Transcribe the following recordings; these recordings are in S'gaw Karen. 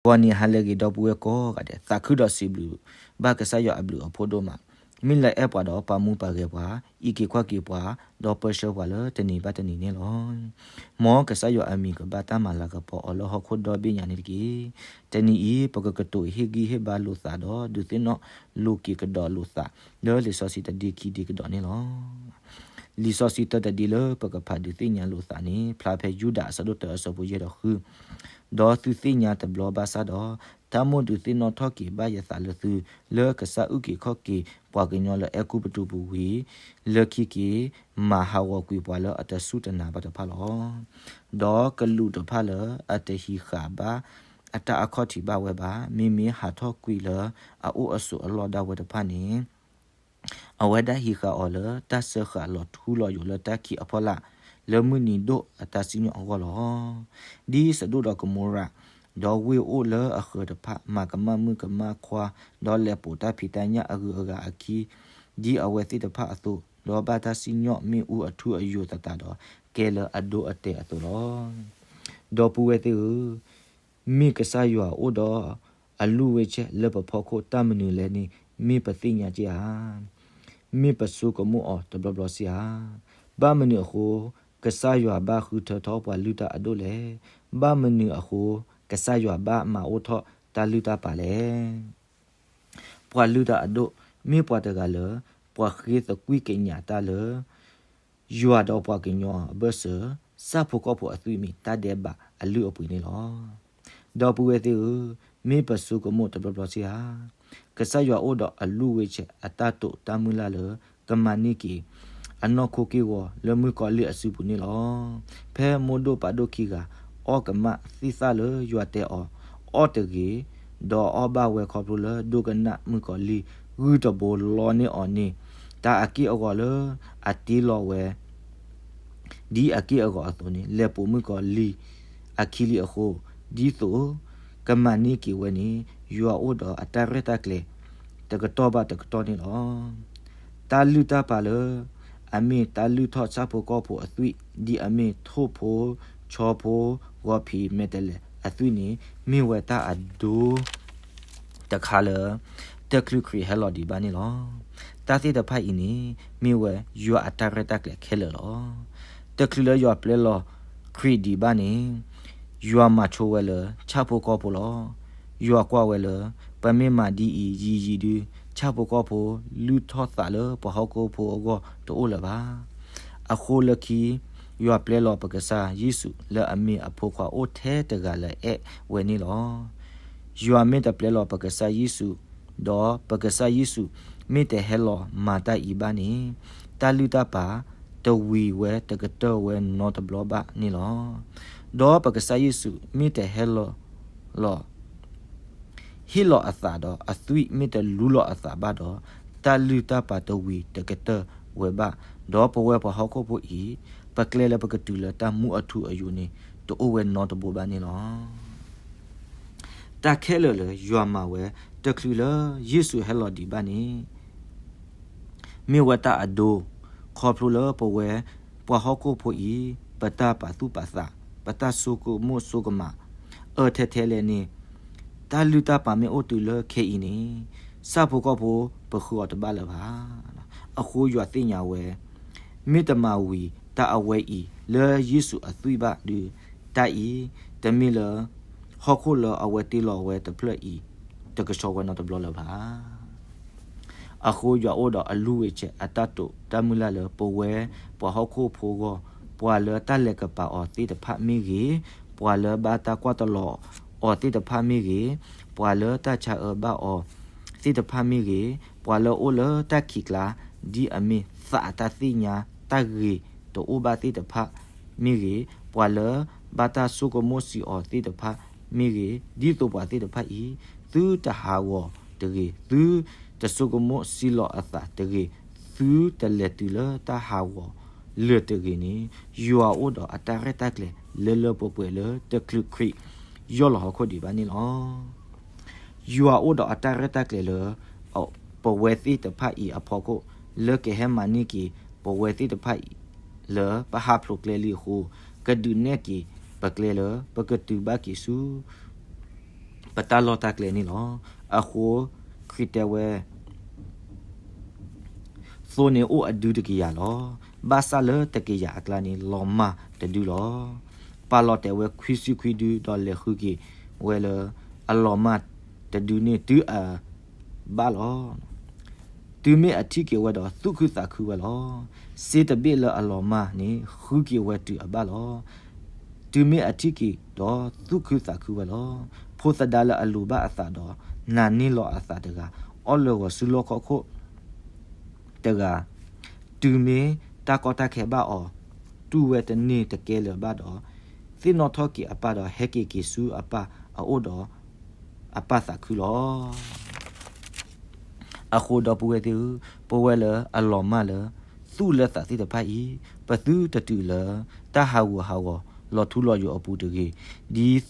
ဂီၤနံၤဟါလၢအဂ့ၤ ဒီပုၢ်ဝဲၢ်ကိးဂၤဒဲး, သးခုဒီးစံးဘျုးဘၣ်ကစၢ်ယွၤအဘျုးအဖှိၣ်ဒိၣ်မး, မ့ၢ်လၢအဲၣ်ပှၤဒီးပာ်မူပာ်ဂဲၤပှၤ, အံးက့ၤကွၢ်က့ၤပှၤ, ဒီးပၢဆှၢပှၤလၢတနံၤဘၣ်တနံၤန့ၣ်လီၤ. မ်ကစၢ်ယွၤအမံၤကဘၣ်တၢ်မၤလၤကပီၤအီၤလၢဟီၣ်ခိၣ်ဒီဘ့ၣ်ညါန့ၣ်တက့ၢ်. တနံၤအံၤ ပကကတိၤဟ့ၣ်ဂံၢ်ဟ့ၣ်ဘါလိာ်သးဒီး ဒုးသ့ၣ်နီၣ်လိာ်က့ၤကဒီးလိာ်သး လၢလံာ်စီဆှံတဒ့ခံဒ့ကဒီးန့ၣ်လီၤ. လံာ်စီဆှံတၢတဒ့လၢပကဖးဒုးသ့ၣ်ညါလိာ်သးန့ၣ် ဖျါဖဲယူဒၤအဆၢဒိၣ်တၢအဆၢဖိယဲၢ်ဒီးဃု, ဒီးသုသ့ၣ်ညါတဘျီဘၣ်ဆၣ်ဒီး, တၢ်မိၣ်ဒုးသ့ၣ်နီၣ်ထီၣ်က့ၤဘၣ်ယသးလၢသု, လၢကစၢ်အုၣ်က့ၤခီၣ်က့ၤပှၤကညီလၢအဲၤကူပတူးပူၤဝံၤ, လၢခံက့ၤ မၤဟးဂီၤကွံာ်ပှၤလၢအတစူၢ်တနာ်ဘၣ်တဖၣ်လီၤ. ဒီးကလူးတဖၣ်လၢအတဟံးဃာ်ဘၣ်အတၢ်အခီၣ်ထံးဘၣ်ဝဲဘၣ်, မ့မ့ၢ်ဟးထီၣ်ကွံာ်လၢအအိၣ်အဆိးအလီၢ်ဒၣ်ဝဲတဖၣ်န့ၣ် အဝဲဒၣ်ဟံးဃာ်အီၤလၢတၢ်စၢဃာ်လီၤထူလီၤယိာ်လၢတၢ်ခံးအဖီလာ်, လၢမုၢ်နံၤဒိၣ်အတၢ်စံၣ်ညီၣ်အဂီၢ်လီၤ. ဒ်စဒိၣ်ဒီးကမိၤရၤ, ဒီးဝ့ၢ်အိၣ်လၢအဃၢၤတဖၣ် မၤကမၣ်မုၣ်ကမၣ်ခွါ, ဒီးလဲၤပိာ်တၢ်ဖံးတၢ်ညၣ်အဂုၤအဂၤအခံ, ဒ်အဝဲသ့ၣ်တဖၣ်အသိး, ဒီးဘၣ်တၢ်စံၣ်ညီၣ်မ့ၣ်အူအထူအယိာ်သတးဒီး, ကဲလၢအဒိအတဲာ်အသိးလီၤ. ဒီပုၢ်ဝဲၢ်သ့ၣ်ဧၢ, မ့ၢ်ကစၢ်ယွၤအိၣ်ဒီးအလုၢ်ဝဲၢ်ဆဲးလၢပဖီခိၣ်တၢ်မနုၤလဲၣ်န့ၣ် မ့ၢ်ပသ့ၣ်ညါက့ၤဧါ. မ့ၢ်ပဆိကမိၣ်အီၤတဘျီဘျီစ့ၢ်ဧါ. ဘၣ်မနုၤအဃိ ကစၢ်ယွၤဘၣ်ဃုထၢထီၣ်ပှၤလုၢ်တၢ်အဒိၣ်လဲၣ်. ဘၣ်မနုၤအဃိ ကစၢ်ယွၤဘၣ်မၤအိၣ်ထီၣ်တၢ်လုၢ်တၢ်ပာ်လဲၣ်. ပှၤလုၢ်တၢ်အဒိၣ် မ့ၢ်ပှၤတဂၤလၢ ပှၤဃ့သကွံၢ်ကညးတၢ်လၢ ယွၤဒီးပှၤကညီအဘၢၣ်စၢၤ, ဆၣ်ဖိကီၢ်ဖိအသွံၣ်မံၤတၢ်ဒဲးဘးအလုၢ်အပှ့ၤန့ၣ်လီၤ. ဒီပုၢ်ဝဲၢ်သ့ၣ်ဧၢ, မ့ၢ်ပဆိကမိၣ်တဘျီဘျီစ့ၢ်ဧါ. ကစၢ်ယွၤအိၣ်ဒီးအလုၢ်ဝဲၢ်ဆဲးအတၢ်တိာ်တၢ်မုၢ်လၢ်လၢ ကမၤန့ၢ်က့ၤ အနီၢ်ခိက့ၢ်ဂီၤလၢမုၣ်ကီၤလံၢ်အစုပူၤန့ၣ်လီၤ. ဖဲမိၢ်ဒိၣ်ပၢ်ဒိၣ်ခံဂၤ အီၣ်ကမၣ်သံၣ်သၣ်လၢယွၤတဲအီၤ အီၣ်တဂ့ၤ, ဒီးအီၣ်ဘၣ်ဝဲခီဖျိလၢဒိကနၣ်မုၣ်ကီၤလံၢ်ဂုၢ်တဘိလီန့ၢ်အီၤန့ၣ်, တၢ်အက့ၢ်အဂီၤလၢအတ့လီၤဝဲ ဒ်အက့ၢ်အဂီၤအသိးန့ၣ် လဲၤပိာ်မုၣ်ကီၤလံၢ်အခံလံအဃိ, ဒ်သိးကမၤန့ၢ်က့ၤဝဲန့ၣ် ယွၤအိၣ်ဒီးအတၢ်ရဲၣ်တၢ်ကျဲၤတကတီၢ်ဘၣ်တကတီၢ်န့ၣ်လီၤ. တၢ်လုၢ်တၢ်ပာ်လၢ အမ့ၢ်တၢ်လုၢ်ထီၣ်ဆၣ်ဖိကီၢ်ဖိအသွံၣ် ဒ်အမ့ၢ်ထိၣ်ဖိ, ဆီဖိ, ဂီၤဖံး, မဲာ်တဲးလဲးအသွံၣ်န့ၣ် မ့ၢ်ဝဲတၢ်အဒိ တခါလၢ တချုးခရံာ်ဟဲလီၤဒံးဘၣ်န့ၣ်လီၤ. တၢ်သ့ၣ်တဖၣ်အံၤန့ၣ် မ့ၢ်ဝဲယွၤအတၢ်ရဲၣ်တၢ်ကျဲၤခဲလၢာ်လီၤ. တချုးလၢယွၤပျဲလီၤခရံာ်ဒံးဘၣ်န့ၣ် ယွၤမၤဆိဝဲလၢဆၣ်ဖိကီၢ်ဖိလီၤ. ယွၤကွၢ်ဝဲလၢ ပမ့ၢ်မၤဒ်အံၤယံာ်ယံာ်ဒု ဆၣ်ဖိကီၢ်ဖိလုၢ်ထီၣ်သးလၢပှၤဟီၣ်ခိၣ်ဖိအဂီၢ်တအိၣ်လၢၤဘၣ်. အဃိလၢခံ ယွၤပျဲလီၤပကစၢ်ယ့ၣ်ၡူးလၢအမ့ၢ်အဖိခွါအိၣ်ထဲတဂၤလၢအဲၣ်ဝဲန့ၣ်လီၤ. ယွၤမ့ၢ်တပျဲလီၤပကစၢ်ယ့ၣ်ၡူး, ဒီးပကစၢ်ယ့ၣ်ၡူးမ့ၢ်တဟဲလီၤမၤတၢ်အံၤဘၣ်န့ၣ် တၢ်လုၢ်တၢ်ပာ်တဝံၤဝဲတကတၢၢ်ဝဲနီတဘျီဘၣ်န့ၣ်လီၤ. ဒီးပကစၢ်ယ့ၣ်ၡူးမ့ၢ်တဟဲလီၤလီၤ ဟ့ၣ်လီၤအသးဒီးအသွံၣ်မ့ၢ်တလူလီၤအသးဘၣ်ဒီး တၢ်လုၢ်တၢ်ပာ်တဝံၤတကတၢၢ်ဝဲဘၣ်, ဒီးပဝဲပှၤဟီၣ်ခိၣ်ဖိအံၤ ပကျဲလၢပကတုၤလၢတၢ်မူအထူအယိာ်န့ၣ် တအိၣ်ဝဲနီတဘိဘၣ်န့ၣ်လီၤ. တၢ်ခဲလၢာ်လၢယွၤမၤဝဲ တချုးလၢယ့ၣ်ၡူးဟဲလီၤဒံးဘၣ်န့ၣ် မ့ၢ်ဝဲတၢ်အဒိ ခီဖျိလၢပဝဲ ပှၤဟီၣ်ခိၣ်ဖိအံၤ ပတၢ်ပာ်သူၣ်ပာ်သး, ပတၢ်ဆိကမိၣ်ဆိကမး အၢထဲထဲလဲၣ်န့ၣ်, တၢ်လုၢ်တၢ်ပာ်မ့ၢ်အိၣ်တုၤလၢခဲအံၤန့ၣ်, ဆၣ်ဖိကီၢ်ဖိပဃုအီၤတဘၣ်လၢၤဘၣ်. အဃိယွၤသ့ၣ်ညါဝဲ မ့ၢ်တမၤဝံၤတၢ်အဝဲအံၤလၢယ့ၣ်ၡူးအသွံၣ်ဘၣ်ဒီး, တၢ်အံၤ တမ့ၢ်လၢ ဟီၣ်ခိၣ်လၢအဝဲတ့လီၤဝဲတဖျၢၣ်အံၤ တကဆှီဝဲနီတဘျီလၢၤဘၣ်. အဃိယွၤအိၣ်ဒီးအလုၢ်ဝဲၢ်ဆဲးအတၢ်တိာ်တၢ်မုၢ်လၢ်လၢပဝဲပှၤဟီၣ်ခိၣ်ဖိအဂီၢ်, ပှၤလၢတၢ်လဲၤကပၤအီၤသ့ၣ်တဖၣ်မ့ၢ်ဂ့ၤ, ပှၤလၢဘၣ်တၢ်ကွၢ်တလီၤအီၤသ့ၣ်တဖၣ်မ့ၢ်ဂ့ၤ, ပှၤလၢတၢ်ဆါအၢဘၣ်အီၤသ့ၣ်တဖၣ်မ့ၢ်ဂ့ၤ, ပှၤလၢအိၣ်လၢတၢ်ခံးကျါ ဒ်အမ့ၢ်သးအတၢ်သ့ၣ်ညါတၢ်ဂ့ၤတအိၣ်ဘၣ်သ့ၣ်တဖၣ်မ့ၢ်ဂ့ၤ, ပှၤလၢဘၣ်တၢ်ဆိကမိၣ်စံးအီၤသ့ၣ်တဖၣ်မ့ၢ်ဂ့ၤ, ဒ်သိးပှၤသ့ၣ်တဖၣ်အံၤ သုတဟးဂီၤတဂ့ၤ, သုတဆိကမိၣ်စံးလီၤအသးတဂ့ၤ, သုတလဲၤတုၤလၢတၢ်ဟးဂီၤလၢာ်တဂ့ၤန့ၣ်, ယွၤအိၣ်ဒီးအတၢ်ရဲၣ်တၢ်ကျဲၤလၢလၢပှဲၤပှဲၤလၢတချုးခရံာ်ယီၢ်လီၤဟီၣ်ခိၣ်ဒံးဘၣ်န့ၣ်လီၤ. ယွၤအိၣ်ဒီးအတၢ်ရဲၣ်တၢ်ကျဲၤလၢ ပဝဲသ့ၣ်တဖၣ်အံၤအဖီခိၣ် လၢကဟဲမၤန့ၢ်က့ၤ ပဝဲသ့ၣ်တဖၣ်အံၤ လၢပဟးဖျိးကျဲလံအဃိ, ကဒုးနဲၣ်က့ၤပကျဲလၢ ပကတုၤဘၣ်က့ၤဆူ ပ ပတၢ်လီၢ်တၢ်ကျဲန့ၣ်လီၤ. အဃိ ခရံာ်တဲဝဲ သိန့ၣ်အိၣ်အဒုတကယၤလီၤ. ဘၣ်ဆၣ်လၢတကယၤအကျါန့ၣ် လီၤမၢ်တဒုလီၤ. ပၢ်လီၤတဲာ်ဝဲခွံဆံခွံဒု ဒီးလဲၤဃုက့ၤဝဲလၢ အလီၤမၢ်တဒုန့ၣ်တုၤအဘၣ်လီၤ. တုၤမ့ၢ်အထံၣ်က့ၤဝဲဒီးသူၣ်ခုသးခုဝဲလီၤ. စ့တဘ့ၣ်လၢအလီၤမၢ်န့ၣ် ဃုက့ၤဝဲတုၤအဘၣ်လီၤ. တုၤမ့ၢ်အထံၣ်က့ၤဒီးသူၣ်ခုသးခုဝဲလီၤ. ဖိသဒါလၢအလိၤဘၣ်အသးဒီး နာ်န့ၢ်လီၤအသးတဂၤ အီၣ်လၢာ်ဂီၤဆူလီၢ်ခီၣ်ခိၣ်တဂၤ တုၤမ့ၢ်တၢ်ကီတၢ်ခဲဘၣ်အီၤ တူၢ်ဝဲတန့ၢ်တကဲလၢၤဘၣ်ဒီး သ့ၣ်နီၣ်ထီၣ်က့ၤအပၢ်ဒီး ဟဲက့ၤက့ၤဆူအပၢ်အအိၣ်ဒီး အပၢ်သးခုလီၤ. အဃိဒီပုၢ်ဝဲၢ်သ့ၣ်ဧၢ, ပဝဲလၢအလီၤမၢ်လၢ သူၣ်လၢသးသ့ၣ်တဖၣ်အံၤ, ပသုတတုၤလၢ တၢ်ဟးဂူာ်ဟးဂီၤ လီၤထူလီၤယိာ်အပူၤတဂ့ၤ, ဒ်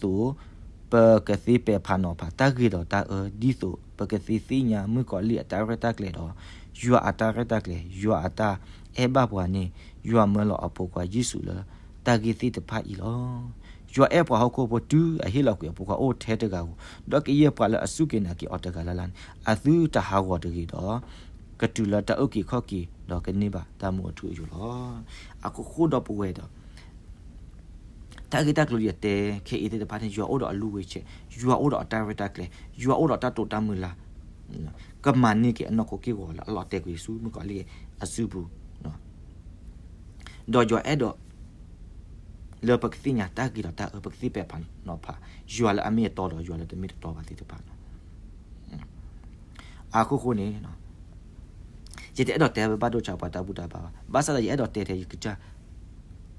သိး ပကသ့ပဲာ်ဖးနီၤဖး တၢ်ဂ့ၤဒီးတၢ်အၢ, ဒ်သိးပကသ့သ့ၣ်ညါမုၣ်ကီၤလံၢ်အတၢ်ရဲၣ်တၢ်ကျဲၤဒီး ယွၤအတၢ်ရဲၣ်တၢ်ကျဲၤ, ယွၤအတၢ်အဲၣ်ဘၣ်ပှၤန့ၣ် ယွၤမၢလီၤအဖိခွါယ့ၣ်ၡူးလၢ တၢ်ဂ့ၢ်သ့ၣ်တဖၣ်အံၤလီၤ. ယွၤအဲၣ်ပှၤဟီၣ်ခိၣ်ဖိတုၤအဟ့ၣ်လီၤကွံာ်အဖိခွါအိၣ်ထဲတဂၤဧိၤ, ဒီးကယဲၢ်ပှၤလၢအစူၢ်က့ၤနာ်က့ၤအီၤတဂၤလၢ်လၢ်န့ၣ် အသုတဟးဂီၤတဂ့ၤဒီး ကတုၤလၢတၢ်အုၣ်က့ၤခီၣ်က့ၤ ဒီးကန့ၢ်ဘၣ်တၢ်မူအထူအယိာ်လီၤ. အဃိဃိဒီပုၢ်ဝဲၢ်ဒီး တၢ်ဂ့ၢ်တၢ်ကျိၤယတဲခဲအံၤသ့ၣ်တဖၣ်န့ၣ် ယွၤအိၣ်ဒီးအလူဝဲဆဲး, ယွၤအိၣ်ဒီးအတၢ်ရဲၣ်တၢ်ကျဲၤ, ယွၤအိၣ်ဒီးတၢ်တိာ်တၢ်မုၢ်လၢ်, ကမၤန့ၢ်က့ၤအနီၢ်ခိက့ၢ်ဂီၤလၢအလီၤတဲာ်ကွံာ်ဆူမုၣ်ကီၤလံၢ်အစုပူၤ ဒီးယွၤအဲၣ်ဒိး လၢပကသ့ၣ်ညါတၢ်ဂ့ၤဒီးတၢ်အၢ, ပကသ့ပဲာ်ဖးနီၤဖး ယွၤလၢအမ့ၢ်အတီဒီးယွၤလၢတမ့ၢ်တတီဘၣ်သ့ၣ်တဖၣ်လီၤ. အဃိဃိန့ၣ် ယတအဲၣ်ဒိးတဲဘၣ်ဒိၣ်ဆါပှၤတၢ်ဘူၣ်တၢ်ဘါဘၣ်, ဘၣ်ဆၣ်ဒီးယအဲၣ်ဒိးတဲထဲယကစၢ်,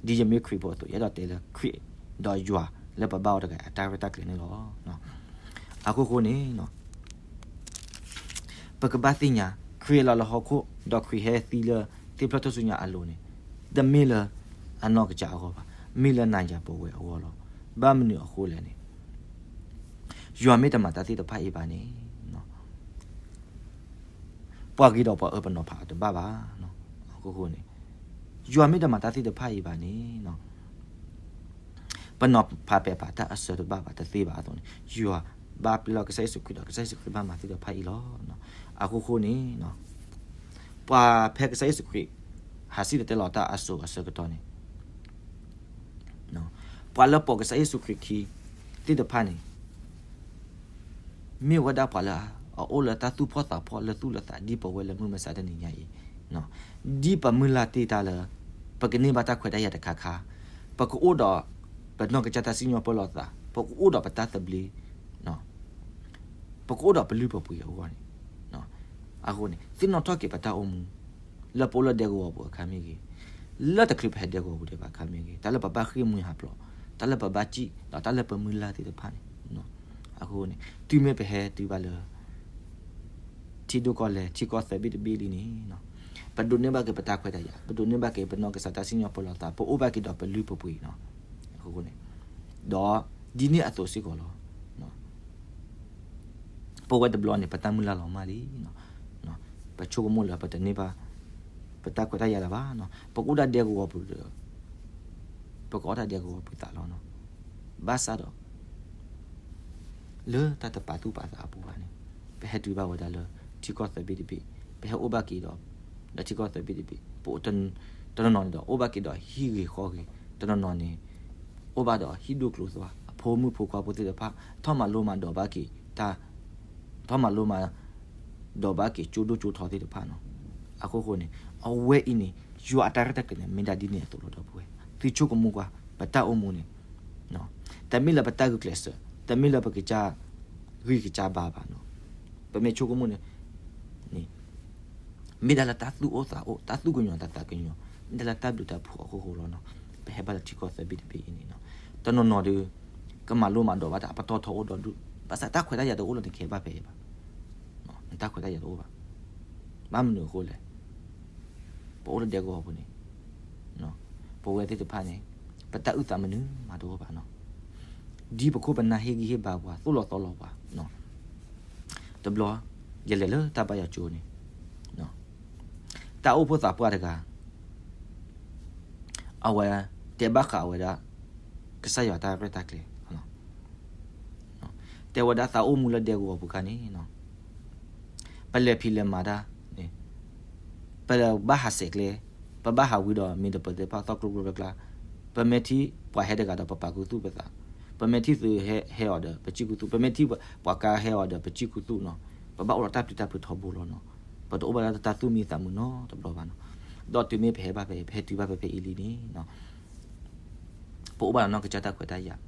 ဒ်ယမ့ၢ်ခရံာ်ဖိအသိး ယအဲၣ်ဒိးတဲလၢခရံာ်ဒီးယွၤလၢပဘၣ်အီၤတဂၤအတၢ်ရဲၣ်တၢ်ကျဲၤန့ၣ်လီၤ. အဃိဃိန့ၣ် ပကဘၣ်သ့ၣ်ညါ ခရံာ်အလီၤလၢဟီၣ်ခိၣ် ဒီးခရံာ်ဟဲသံလၢသ့ၣ်ဖျၢၣ်ထူၣ်စုညါအလိၤန့ၣ် တမ့ၢ်လၢအနီၢ်ကစၢ်အဂီၢ်ဘၣ်, မ့ၢ်လၢနၤယၤပဝဲအဂီၢ်လီၤ. ဘၣ်မနုၤအဃိလဲၣ်န့ၣ် ယွၤမ့ၢ်တမၤတၢ်သ့ၣ်တဖၣ်အံၤဘၣ်န့ၣ် ပှၤဂ့ၤဒီးပှၤအၢပနီၤဖးအီၤတဘၣ်ဘၣ်. အဃိဃိန့ၣ် ယွၤမ့ၢ်တမၤတၢ်သ့ၣ်တဖၣ်အံၤဘၣ်န့ၣ် ပနီၤဖးပဲာ်ဖးတၢ်အစၢတဘၣ်ဘၣ် တသ့ဘၣ်အသိးန့ၣ် ယွၤဘၣ်ပျဲလီၤကစၢ်ယ့ၣ်ၡူးခရံာ်ဒီး ကစၢ်ယ့ၣ်ၡူးခရံာ်ဘၣ်မၤသ့ၣ်တဖၣ်အံၤလီၤ. အဃိဃိန့ၣ် ပှၤဖဲကစၢ်ယ့ၣ်ၡူးခရံာ် ဟးစံၣ်တဲၤတဲလီၤတၢ်အစိၤအဆၢကတီၢ်န့ၣ် ပှၤလၢပိာ်ကစၢ်ယ့ၣ်ၡူးခရံာ်ခံသ့ၣ်တဖၣ်န့ၣ် မ့ၢ်ဝဲဒၣ်ပှၤလၢအအိၣ်လၢတၢ်သူၣ်ဖှီၣ်သးဖှီၣ်လၢသူၣ်လၢသး ဒ်ပဝဲလၢမုၢ်မဆါတနံၤညါအံၤ, ဒ်ပမုၢ်လၢ်တ့ၢ်တၢ်လၢ ပကန့ၢ်ဘၣ်တၢ်ခွဲးတၢ်ယာ်တခါခါ, ပကအိၣ်ဒီး ပနီၢ်ကစၢ်တၢ်စံၣ်ညီၣ်ပၢလီၤသး, ပကအိၣ်ဒီးပတၢ်သဘျ့, ပကအိၣ်ဒီးပလုၢ်ပပှ့ၤအဂီၢ်န့ၣ်, အဃိန့ၣ် သ့ၣ်နီၣ်ထီၣ်က့ၤပတၢ်အိၣ်မူ လၢပအိၣ်လၢဒဲကဝီၤပူၤအခါမ့ၢ်ဂ့ၤ, လၢတချုးပဟဲဒဲကဝီၤပူၤဒံးဘၣ်အခါမ့ၢ်ဂ့ၤ, တၢ်လၢပဘၣ်ဃ့ၢ်မှံဟးဖျိး, တၢ်လၢပဘၣ်စံၣ်, ဒီးတၢ်လၢပမုၢ်လၢ်သ့ၣ်တဖၣ်န့ၣ်, အဃိန့ၣ် တုၤမ့ၢ်ပဟဲတုၤဘၣ်လၢ ထံဒိၣ်ကီၢ်လဲၢ် ထံကီၢ်သၢဘ့ၣ်တဘ့ၣ်လံန့ၣ်, ပဒိးန့ၢ်ဘၣ်က့ၤပတၢ်ခွဲးတၢ်ယာ်, ပဒိးန့ၢ်ဘၣ်က့ၤပနီၢ်ကစၢ်တၢ်စံၣ်ညီၣ်ပၢလီၤသး, ပအိၣ်ဘၣ်က့ၤဒီးပလုၢ်ပပှ့ၤန့ၣ်, အဃိန့ၣ် ဒီးဒ်န့ၣ်အသိးစ့ၢ်ကီးလီၤ. ပဝဲတဘျီန့ၣ် ပတၢ်မုၢ်လၢ်လီၤမၢ်လံ. ပဆိကမိၣ်လၢပတန့ၢ်ဘၣ် ပတၢ်ခွဲးတၢ်ယာ်လၢၤဘၣ်. ပကအိၣ်ဒၣ်ဒဲကဝီၤပူၤဒီး ပကအီၣ်တၢ်ဒဲကဝီၤပူၤသးလီၤ. ဘၣ်ဆၣ်ဒီး လၢတၢ်တပာ်သူၣ်ပာ်သးအပူၤဘၣ်န့ၣ် ပဟဲတုၤဘၣ်ဝဲဒၣ်လၢထံကီၢ်သၢဘ့ၣ်တဘ့ၣ်, ပဟဲအိၣ်ဘၣ်က့ၤဒီး လၢထံကီၢ်သၢဘ့ၣ်တဘ့ၣ်, ပအိၣ်တနီၤနီၤန့ၣ်ဒီး အိၣ်ဘၣ်က့ၤဒီးဟံၣ်ဂ့ၤဃီဂ့ၤ, တနီၤနီၤန့ၣ် အိၣ်ဘၣ်ဒီးဟံၣ်ဒိၣ်ကျိၤသွါ, အဖိမုၣ်ဖိခွါဖိသ့ၣ်တဖၣ် ထီၣ်မၤလိမၤဒိးဘၣ်က့ၤတၢ် ထီၣ်မၤလိမၤဒိးဘၣ်က့ၤကၠိဒိၣ်ကၠိထီသ့ၣ်တဖၣ်န့ၣ်. အဃိဃိန့ၣ် အဝဲအံၤန့ၣ် ယွၤအတၢ်ရဲၣ်တၢ်ကျဲၤန့ၣ် မ့ၢ်ဒၣ်ဒ်န့ၣ်အသိးလီၤ ဒီပုၢ်ဝဲၢ်, သုဆိကမိၣ်ကွၢ် ပတၢ်အိၣ်မူန့ၣ် တမ့ၢ်လၢပတၢ်ဂုာ်ကျဲးစၢး, တမ့ၢ်လၢပကစၢ်ဂံၢ်ကစၢ်ဘါဘၣ်န့ၣ်, ပမ့ၢ်ဆိကမိၣ်န့ၣ် မ့ၢ်ဒၣ်လၢတၢ်သူၣ်အိၣ်သးအိၣ်, တၢ်သူၣ်ကညီၤသးသးကညီၤ, မ့ၢ်ဒၣ်လၢတၢ်ဘျုးတၢ်ဖှိၣ်အဃိဃိလီၤန့ၣ်. ပဟဲဘၣ်လၢထံကီၢ်သၢဘ့ၣ်တဘ့ၣ်အံၤန့ၣ် တနီၤနီၤဒီး ကမၤလိမၤဒိးဘၣ်တၢ်အပတီၢ်ထီအိၣ်ဒီးဒူၣ်, ဘၣ်ဆၣ်တၢ်ခွဲးတၢ်ယာ်တအိၣ်လၢနကဲဘၣ်ဖဲအံၤဘၣ်, နတၢ်ခွဲးတၢ်ယာ်တအိၣ်ဘၣ်. ဘၣ်မနုၤအဃိလဲၣ်, ပအိၣ်လၢဒဲကဝီၤပူၤန့ၣ် ပဝဲသ့ၣ်တဖၣ်န့ၣ် ပတၢ်အုၣ်သးမနုၤမးတအိၣ်ဘၣ်န့ၣ်, ဒ်ပခိၣ်ပနၢ်ဟ့ၣ်ဂံၢ်ဟ့ၣ်ဘါပှၤ သိၣ်လီၤသီလီၤပှၤ တဘျီ ယလဲၤလၢတၢ်ဘါယွၤကၠိန့ၣ် တၢ်အိၣ်ဖှိၣ်သးပှၢ်တဂၤ အဝဲတဲဘၣ်ဃးဝဲဒၣ် ကစၢ်ယွၤတၢ်ရဲၣ်တၢ်ကျဲၤ, တဲဝဲဒၣ်သးအိၣ်မူလၢဒဲကဝီၤပူၤခါန့ၣ် ပလဲၤဖံးလဲၤမၤတၢ်, ပဘၣ်ဟးဆဲးကျဲ, ပဘၣ်ဟးဝံဒီးမ့ၢ်တပၢၤသ့ၣ်တဖၣ်သီကျိကျိကျါကျါ, ပမ့ၢ်ထံၣ်ပှၤဟဲတဂၤဒီးပပာ်ခူသူၣ်ပသး, ပမ့ၢ်ထံၣ်သုးဟဲအီၤဒီးပစံၣ်ခူသူၣ်, ပမ့ၢ်ထံၣ်ပှၤကါဟဲအီၤဒီးပစံၣ်ခူသူၣ်နီၤ, ပဘၣ်အိၣ်ဒီးတၢ်ပျံၤတၢ်ဖုးထီဘိလီၤနီၤ, ပတအိၣ်ဘၣ်ဒီးတၢ်သူၣ်မံသးမုာ်နီတဘျီဘၣ်နီၤ, ဒီးတုၤမ့ၢ်ပဟဲဘၣ်ဖဲအံၤ ပဟဲတုၤဘၣ်ဖဲဖဲအံၤလံန့ၣ် ပအိၣ်ဘၣ်ဒီးနီၢ်ကစၢ်တၢ်ခွဲးတၢ်ယာ်,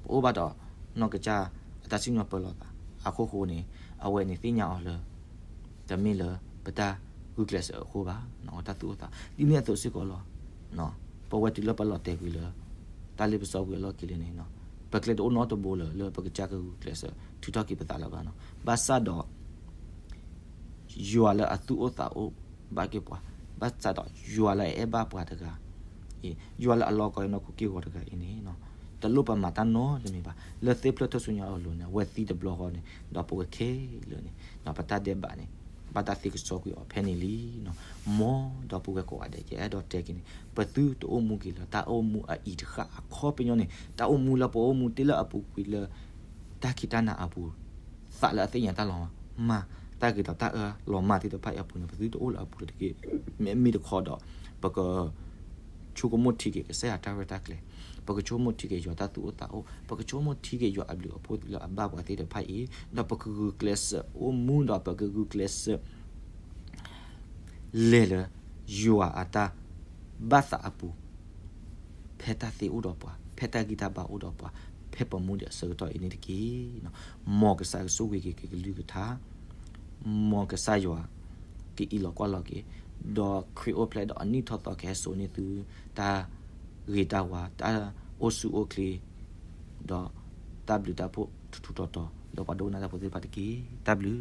ပအိၣ်ဘၣ်ဒီးနီၢ်ကစၢ်အတၢ်စံၣ်ညီၣ်ပၢလီၤသးအခိၣ်ဃိန့ၣ်, အဝဲန့ၣ်သ့ၣ်ညါအီၤလၢ တမ့ၢ်လၢပတၢ်ဂုာ်ကျဲးစၢးအဃိဘၣ်, တၢ်သူၣ်အိၣ်သး ဒ်န့ၣ်အသိးစ့ၢ်ကီးလီၤ. ပဝဲတုၤလၢပလီၤတဲာ်ကွံာ်လၢ တၢ်လ့ပစီကွံာ်အလီၢ်ခံလံန့ၣ်, ပကျဲတအိၣ်နီတဘိလၢၤ လၢပကစၢ်ကဂုာ်ကျဲးစၢးထုးထီၣ်က့ၤပသးလၢၤဘၣ်နီၤ, ဘၣ်ဆၣ်ဒီး ယွၤလၢအသူၣ်အိၣ်သးအိၣ်ဘၣ်က့ၤပှၤ, ဘၣ်ဆၣ်ဒီးယွၤလၢအအဲၣ်ဘၣ်ပှၤတဂၤ, ယွၤလၢအလီၤကီအနီၢ်ခိက့ၢ်ဂီၤတဂၤအံၤန့ၣ်, တလိၣ်ပမၤတၢ်နီတမံၤဘၣ်, လၢသ့ၣ်ဖျၢၣ်ထူၣ်စုညါအလိၤန့ၣ် အဝဲသံတဘျီဃီန့ၣ်, ဒီးပဝဲခဲလၢာ်န့ၣ် ပတၢ်ဒဲးဘးန့ၣ် ဘၣ်တၢ်သ့ကစီကွံာ်အီၤဖဲန့ၣ်လံနီၤ, မ်ဒီပုၢ်ဝဲၢ်ကိးဂၤဒဲး ယအဲၣ်ဒိးတဲက့ၤန့ၣ် ပသုတအိၣ်မူက့ၤလၢတၢ်အိၣ်မူအအံၤတဃၣ်အခီပညီန့ၣ်, တၢ်အိၣ်မူလၢပအိၣ်မူတ့ၢ်လၢအပူၤကွံာ်လၢ တၢ်ခံးတၢ်နၤအပူၤ, သးလၢအသ့ၣ်ညါတၢ်လီၤမၢ်, တၢ်ဂ့ၤဒီးတၢ်အၢလီၤမၢ်သ့ၣ်တဖၣ်အံၤအပူၤန့ၣ် ပသုတအိၣ်လၢအပူၤလၢၤတက့ၢ်. မ့မ့ၢ်တခီဒီး ပက ဆိကမိၣ်ထံက့ၤကစၢ်ယွၤတၢ်ရဲၣ်တၢ်ကျဲၤ, ပကဆိကမိၣ်ထံက့ၤယွၤတၢ်သူၣ်အိၣ်သးအိၣ်, ပကဆိကမိၣ်ထံက့ၤယွၤအဘျုးအဖှိၣ်လၢအဘၣ်ပှၤသ့ၣ်တဖၣ်အံၤ, ဒီးပကဂုာ်ကျဲးစၢးအိၣ်မူဒီးပကဂုာ်ကျဲးစၢး လဲၤလၢ ယွၤအတၢ်ဘၣ်သးအပူၤ, ဖဲတၢ်သ့အိၣ်ဒီးပှၤ, ဖဲတၢ်ဂံၢ်တၢ်ဘါအိၣ်ဒီးပှၤ, ဖဲပမူဒံးအဆၢကတီၢ်အံၤန့ၣ်တက့ၢ်. မ်ကစၢ်ကဆိၣ်ဂ့ၤက့ၤကလုၢ်ကထါ, မ်ကစၢ်ယွၤ ကအံးလီၤကွၢ်လီၤက့ၤ, ဒီးခရံာ်အိၣ်ဖျဲၣ်ဒီးအနံၣ်ထီၣ်သီကဟဲစိာ်န့ၢ်သု တၢ်ဂ့ၤတၢ်ဝါ, တၢ်အိၣ်ဆူၣ်အိၣ်ချ့, ဒီးတၢ်ဘျုးတၢ်ဖှိၣ်ထူထူတီၤတီၤ လၢပှၤဒိကနၣ်တၢ်ဖိသ့ၣ်တဖၣ်တက့ၢ်. တၢ်ဘျုး